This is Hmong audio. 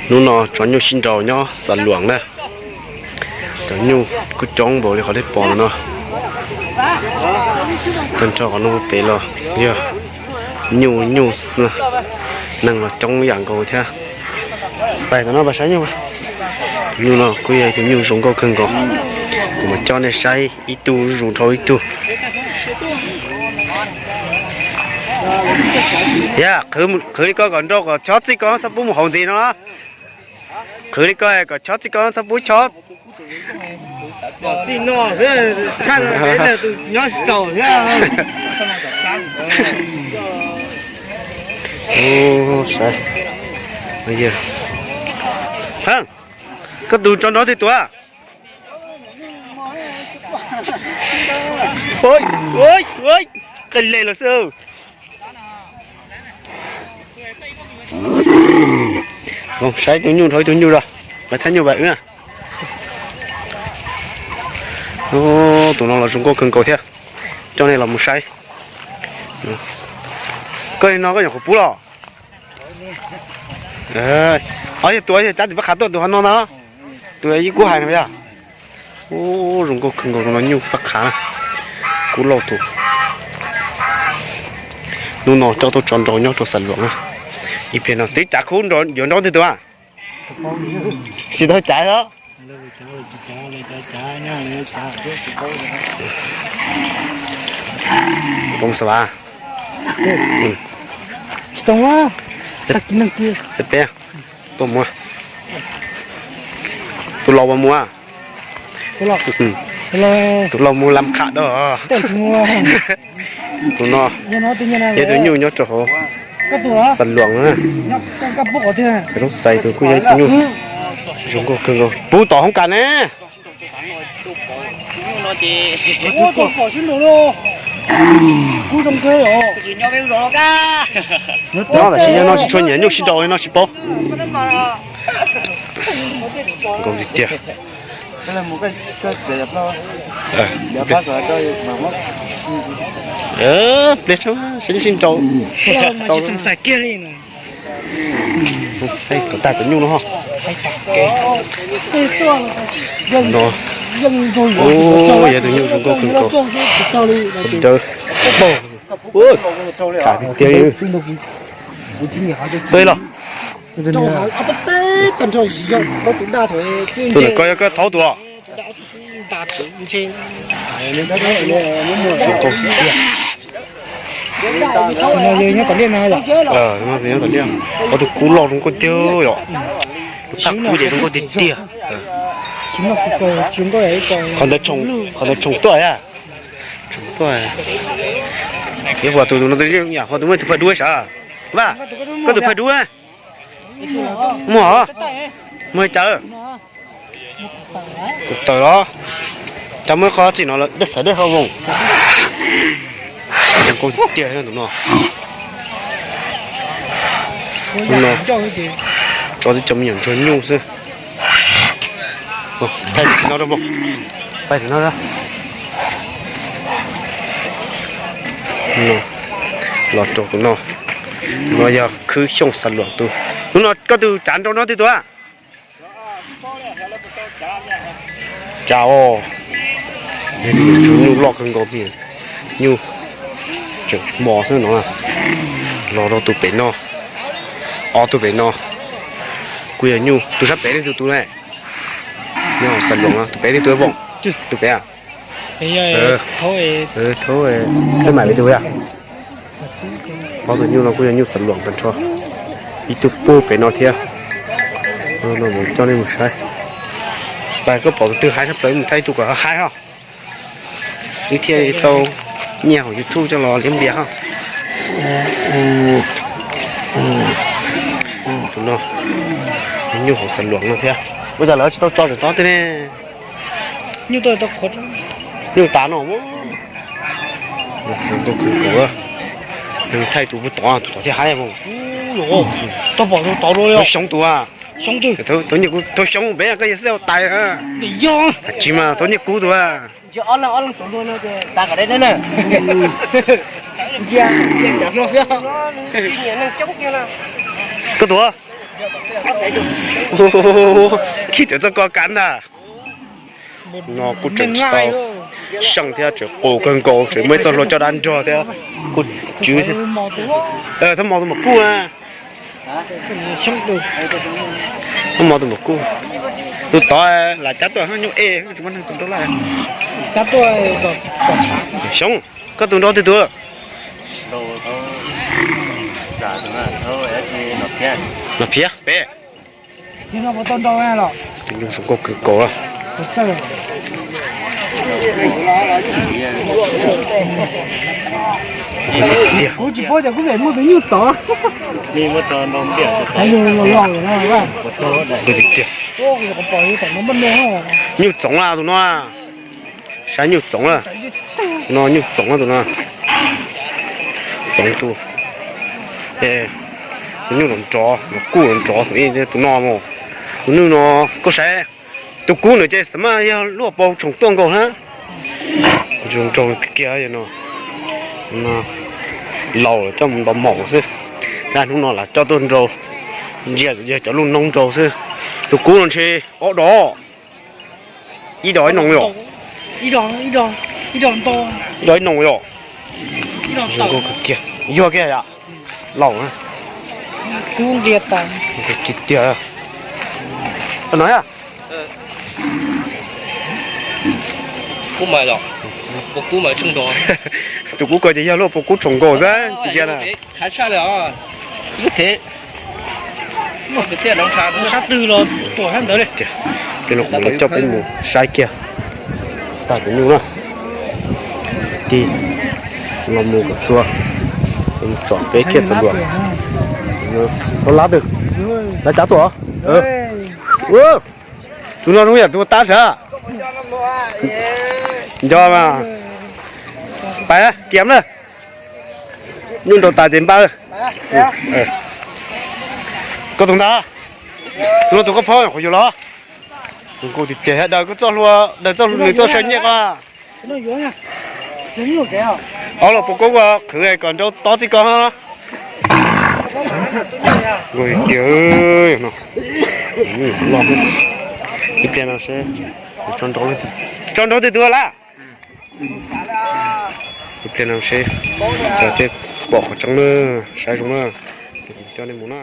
Hnub no tso nyuj sib nraus nyob Xav Luam na. Cov nyuj kuj coob npaum li qhov nej pom no. Tag nrho qhov no pem los yog nyuj nyuj, neeg los coob yam nkaus thiab. Pais tom no pais saib nyuj. Tus nyuj no kuj yog ib tug nyuj zoo nkauj kawg nkaus. Kuv mam coj nej saib ib tug zuj zus dhau ib tug. Yog, qhwv li ko kom nrau kom chob txij ko txhob pub mus hauv ntxiv no. Qhwv li ko kom chob txij ko txhob pub chob. Koj tus tso nrov twg tuaj? Qe le los xwb. Saib tus nyuj dhau ib tug nyuj os, mas thab nyuj vam wb. Tus no los zoo nkauj kawg nkaus thiab. Coj nej los mus saib. Koj no koj nyuam qhuav pub los? Yog tus yog cab tim pab qhav tuaj tus ho no na. Tus ib kub hais no yog. Zoo nkauj kawg nkaus no nyuj pab qhav na. Kub lauj tus. Hnub no coj tuaj tso nrau nyob rau Xav Luam na. Ib pliag no twb cav khub yuav nrau twg tus a? Tsis tau cav os. Poob xav vas. Xav peb tuaj mus. Tus laus mus. Tus laus mus lam qham da. Tus no yog tus nyuj nyob rau hauv Xav Luam na. Roob Xais tus kuj yog ib tug nyuj zoo nkauj kawg nkaus. Pub tom hoob kas ne. No tam sim no tsis tshua nyiam nyuj sib nraus li no tsis paub. Nkaus tiag tiag. Pliag tshab sib nraus. Tau tag tus nyuj no. No, yog tus nyuj zoo nkauj kawg nkaus. Dawb paug. Tham tiag tiag. Peb los. Tus ntawm ko yog koj thaub tus os. Tus kub loj zoo nkauj tiag yom. Tus kub ces zoo nkauj tiag tiag. Qhov ntawd tshoom tuaj a. Tshoom tuaj. Yuav ua tus no yam qhov tus muaj tus phaj dub sav. Vaj, koj tus phaj dub. Muaj os. Muaj cawv. Kuv tawm los. Cov muaj qhov txim no lawm dej xav dej ho voos. Zoo nkauj tiag tus no. Hnub no tso tib co me nyuam ntsuag nyuj xwb. Thaij no rau, pais no. Los rau tus no. No yog khwb xyooj Xav Luam tus. Hnub no koj tus cav nrau no twg tus a? Cas os, tshuav nyuj loj kawg nkaus, nyuj tseem mos xwb no. Los rau tus pem no, ob tug pem no, kuj yog nyuj. Tus sab pem ne, tus tus ne, nyob Xav Luam no, tus pem ne, tus voom, tus pem a. Thaub, txawj mam li tus yog. Ob tug nyuj no kuj yog nyuj Xav Luam tag nrho. Ib tug puag pem no thiab. No mus coj nej mus saib. Tsis tas koj pom tus twg haib tshaj plaws mus thaij ib tug kom haib ho. Wb thiaj tau nyiaj hauv YouTube coj los liab npias ho. Tus no, nyuj hauv Xav Luam no thiab. Ua cas lawv tsis tau tso tseem tob tej ne? Nyuj tas no. Tus kub, thaij tus puag tod, tus tod thiaj haib. Tau xyoob tus a. Tau nyiaj kub, tau xyoob peb koj yog xwb tais. Tsis mas tau nyiaj kub tus a. Koj tus a. Khij tseem txog ko kav ntag. No kuj tseem tsis tau seej thiab, tseem qus kawg nkaus, tseem muaj ib txoj hlua coj dab nrog thiab. Kuj tswv thiab. Thab mos tus maum kuj na. Thab mos tus maum kuj. Tus tod lam cab tuaj nyuj e, tsis muaj neeg tus nraug laj. Xyoob, koj tus nraug twg tus? Nom Phiab peb. Tus nyuj zoo nkauj kawg nkaus. Kuv tsis paub tias kuv pem muaj tus nyuj tod. Tiag. Nyuj txoov a tus no. Saib nyuj txoov a. No nyuj txoov a tus no. Txoov tus. Tus nyuj los nrov, los kuj los nrov tus no mus. Tus nyuj no koj saib, tus kub nws ces xav mas yog luaj pau tshoom tuaj nkaus na. Zoo nraug kiag no. Laus lawm coj mus ntaus maum xwb. Hnub no lam coj tuaj nrau, ntsia yog cov lub noob nrau xwb. Tus kub no ntshe ob dos. Ib dos ib noos yom? Ib dos ib noos yom? Zoo nkauj kiag, yog kiag yom? Laus na. Tiag tiag. No. Tus kub ko ces yog luaj pau kub tshoom nkaus xwb ntsia na. Sab twg los tuam sab ntawd li. Ces no kuv los coj peb mus saib kiag tag tus nyuj na. Tig los mus kom txua, tsom peb kiag txhua dua. Ua lab twg? Lab cav tuaj. Tus no zoo yam tus tab sav. Nco mas. Pais kiam na. Nyuj nrau tas ces npaj. Koj tus ntag. Tus no tus koj phob qhov yuav los. Zoo nkauj tiag tiag, daws koj txoj hlua, daws nws txoj saw nyiaj koj. Ob los puas kub ua qhwv kom nrau tob txij koj. Zoo nkauj tiag no. Ib pliag no seb tso nrau twg tus lawm. Ib pliag no seb tej pom qhov tseeb na, saib zoo na. Coj nej mus na.